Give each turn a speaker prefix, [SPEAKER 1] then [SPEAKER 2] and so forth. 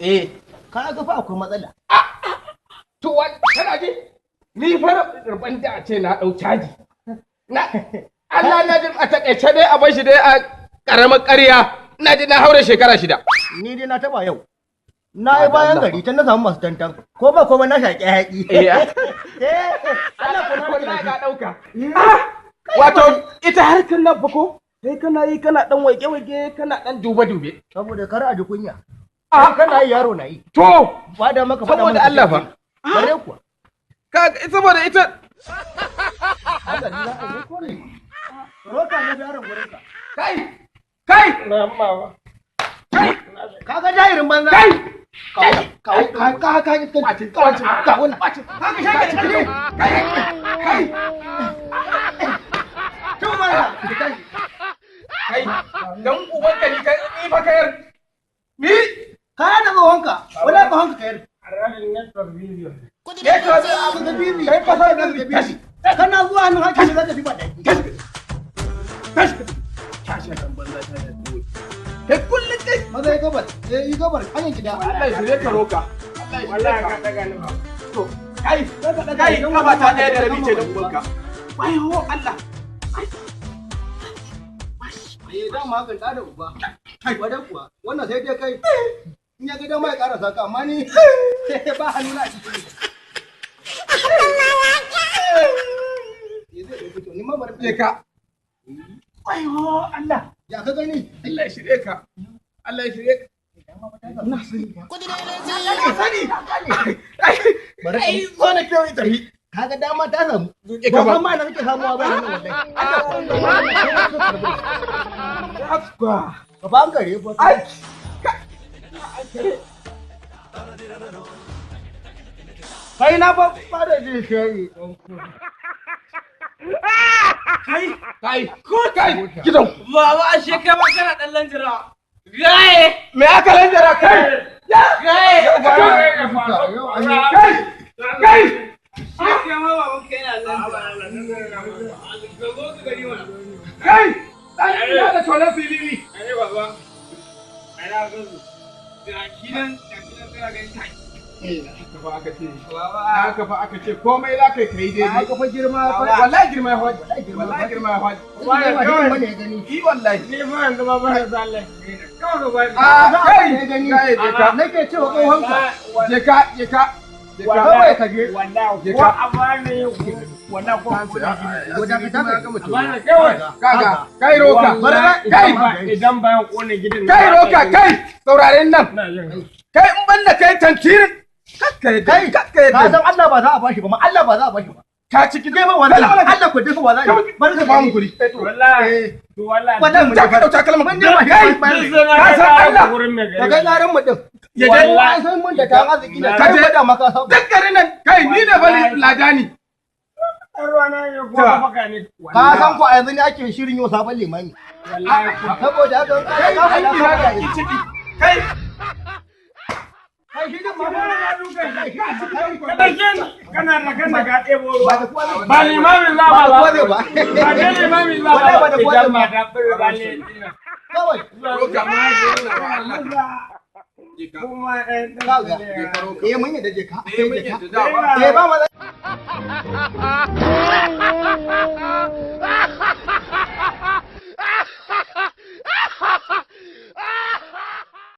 [SPEAKER 1] Eh.
[SPEAKER 2] Ka ga fa akwai matsala.
[SPEAKER 1] To kana ji? Ni fa rabban da a ce na dau caji. Na Allah na ji a takaice dai a bar shi dai a karamar ƙarya. Ina ji na haure shekara 6.
[SPEAKER 2] Ni dai na taba yau. Na yi bayan gari tun na samu masu tantan. Ko ba komai na shaƙi hayaƙi.
[SPEAKER 1] Eh.
[SPEAKER 2] Allah ko
[SPEAKER 1] na ka dauka. Wato ita harkar nan fa ko? Sai kana yi kana dan waige-waige kana dan dube-dube.
[SPEAKER 2] Saboda kar a ji kunya. A kana yi yaro na yi.
[SPEAKER 1] To
[SPEAKER 2] ba da maka faɗa
[SPEAKER 1] saboda Allah fa.
[SPEAKER 2] Bare kuwa.
[SPEAKER 1] Ka saboda ita
[SPEAKER 2] haka ni za a yi ko ne. Roka ne yaron gurin ka.
[SPEAKER 1] Kai! Kai! Kai!
[SPEAKER 2] Ka ga jairin banza.
[SPEAKER 1] Kai!
[SPEAKER 2] Kawo ka ka ka ka ka wannan. Ka ka shake ciki.
[SPEAKER 1] Kai! Kai!
[SPEAKER 2] To bara.
[SPEAKER 1] Kai! Dan ubanka ni kai ni fa kayar. Ni
[SPEAKER 2] kaya da tsohonka. Wala tsohonka kayar.
[SPEAKER 1] Ne ka
[SPEAKER 2] Abu da bibi.
[SPEAKER 1] Kai fa sai da bibi.
[SPEAKER 2] Kana zuwa hannun hakimi zaka fi ba daki.
[SPEAKER 1] Tashi. Tashi kan banza ta da tuwo. Kai kullun kai.
[SPEAKER 2] Maza ya gabar. Eh yi gabar hanyar gida.
[SPEAKER 1] Allah ya shirye ka roka. Allah ya shirye ka.
[SPEAKER 3] Daga ni ba.
[SPEAKER 1] To kai kai kafa ta 1.5 ce da ubanka. Wai ho Allah.
[SPEAKER 2] Eh dama hakan da da uba. Wadai kuwa wannan sai dai kai. In ya ga dama ya karasa ka amma ni ba hannu na a ciki. Eh zai ɗauki to ni ma bari
[SPEAKER 1] Je ka. Wai ho Allah.
[SPEAKER 2] Ya ka gani?
[SPEAKER 1] Allah ya shirye ka. Allah ya shirye ka. Na sani ba. Na sani. Ai zo na kyau ita.
[SPEAKER 2] Kaga dama ta samu.
[SPEAKER 1] Zuke ka
[SPEAKER 2] Ba
[SPEAKER 1] ba.
[SPEAKER 2] san ma na kake samuwa ba nan wallahi. Allah
[SPEAKER 1] Afka.
[SPEAKER 2] ka ba an gare ba.
[SPEAKER 1] Ai.
[SPEAKER 2] Kai na ba fara jin shayi.
[SPEAKER 1] Kai. Kai. Ko kai. Gidan.
[SPEAKER 3] Baba ashe kai ma kana dan lanjira. Gaye!
[SPEAKER 1] Me aka lanjara kai?
[SPEAKER 3] Gaye!
[SPEAKER 1] Kai. Kai.
[SPEAKER 3] Ashe kai ma baban kai yana lanjira.
[SPEAKER 1] Kai. Dan ina da tolan filili.
[SPEAKER 3] Ai baba. Ai na gansu. Ga kinan ga kinan kana gani.
[SPEAKER 1] Haka fa aka ce.
[SPEAKER 3] Baba.
[SPEAKER 1] Haka fa aka ce komai za ka kai daidai.
[SPEAKER 2] Haka fa girma fa.
[SPEAKER 1] Wallahi girma ya faɗi. Wallahi girma ya faɗi.
[SPEAKER 2] Wallahi girma ne ya gani.
[SPEAKER 1] Yi wallahi.
[SPEAKER 3] Ni fa yanzu ma ba ya Allah. Kawai ka bani.
[SPEAKER 1] Ah, kai.
[SPEAKER 2] Ya gani.
[SPEAKER 1] Kai je ka.
[SPEAKER 2] Nake cewa tsohonka.
[SPEAKER 1] Je ka, je ka. Je ka.
[SPEAKER 2] Kawai ka je.
[SPEAKER 3] Wallahi
[SPEAKER 1] Je
[SPEAKER 3] ko
[SPEAKER 1] ka.
[SPEAKER 3] a bani wallahi ko
[SPEAKER 2] Goda ka taka.
[SPEAKER 3] kawai.
[SPEAKER 1] Kaga, kai roka. Kai,
[SPEAKER 3] Idan bayan kone gidan.
[SPEAKER 1] kai roka, kai. Sauraren nan.
[SPEAKER 3] Na yin.
[SPEAKER 1] Kai in banda kai tantirin. Kakka yadda.
[SPEAKER 2] Kai,
[SPEAKER 1] Kakka
[SPEAKER 2] ka
[SPEAKER 1] yadda.
[SPEAKER 2] san Allah ba za a bashi ba, ma Allah ba za a bashi ba.
[SPEAKER 1] Ka ciki
[SPEAKER 2] Kai ba wallahi Allah ku duka ba za a yi. Bari
[SPEAKER 1] ka ba mu kuɗi.
[SPEAKER 3] Wallahi. To wallahi.
[SPEAKER 2] Wallahi mu
[SPEAKER 1] Ta ka ɗauka kalmar.
[SPEAKER 2] Mun je ba
[SPEAKER 1] Kai,
[SPEAKER 2] shi
[SPEAKER 1] ka san Allah.
[SPEAKER 2] Ka kai garin mu din.
[SPEAKER 1] Ya je.
[SPEAKER 2] Wallahi san mun da kan arziki ne.
[SPEAKER 1] Ka
[SPEAKER 2] Kai
[SPEAKER 1] je.
[SPEAKER 2] gwada maka san.
[SPEAKER 1] Duk garin nan, kai ni da bali ladani.
[SPEAKER 3] Ruwana ne ko
[SPEAKER 1] Ta.
[SPEAKER 3] baka ne.
[SPEAKER 2] Ka san ko a yanzu ne ake shirin yau sabon limami.
[SPEAKER 3] Wallahi ko.
[SPEAKER 2] Saboda haka in ka
[SPEAKER 1] Kai,
[SPEAKER 2] ka
[SPEAKER 1] an
[SPEAKER 2] faɗa
[SPEAKER 1] kira
[SPEAKER 2] ka
[SPEAKER 1] da
[SPEAKER 2] faɗa.
[SPEAKER 1] ciki. Kai.
[SPEAKER 2] Kai shi din ma.
[SPEAKER 3] Kana da kan da ka ɗebo ruwa.
[SPEAKER 2] Ba da kuwa zai
[SPEAKER 3] Ba limamin za
[SPEAKER 2] ba
[SPEAKER 3] ba
[SPEAKER 2] da
[SPEAKER 3] ba.
[SPEAKER 2] kuwa zai ba.
[SPEAKER 3] Ba dai limamin za
[SPEAKER 2] Wallahi
[SPEAKER 3] ba.
[SPEAKER 2] ba da kuwa zai
[SPEAKER 3] Idan
[SPEAKER 2] ba.
[SPEAKER 3] ba ta ɓare ba ne.
[SPEAKER 2] Kawai.
[SPEAKER 1] Roka.
[SPEAKER 3] Kuma ɗan
[SPEAKER 2] Kaga.
[SPEAKER 1] Roka.
[SPEAKER 2] Eh mun yadda je ka.
[SPEAKER 1] Eh, mun
[SPEAKER 2] Je ka.
[SPEAKER 1] yadda da ba.
[SPEAKER 2] Eh ba ma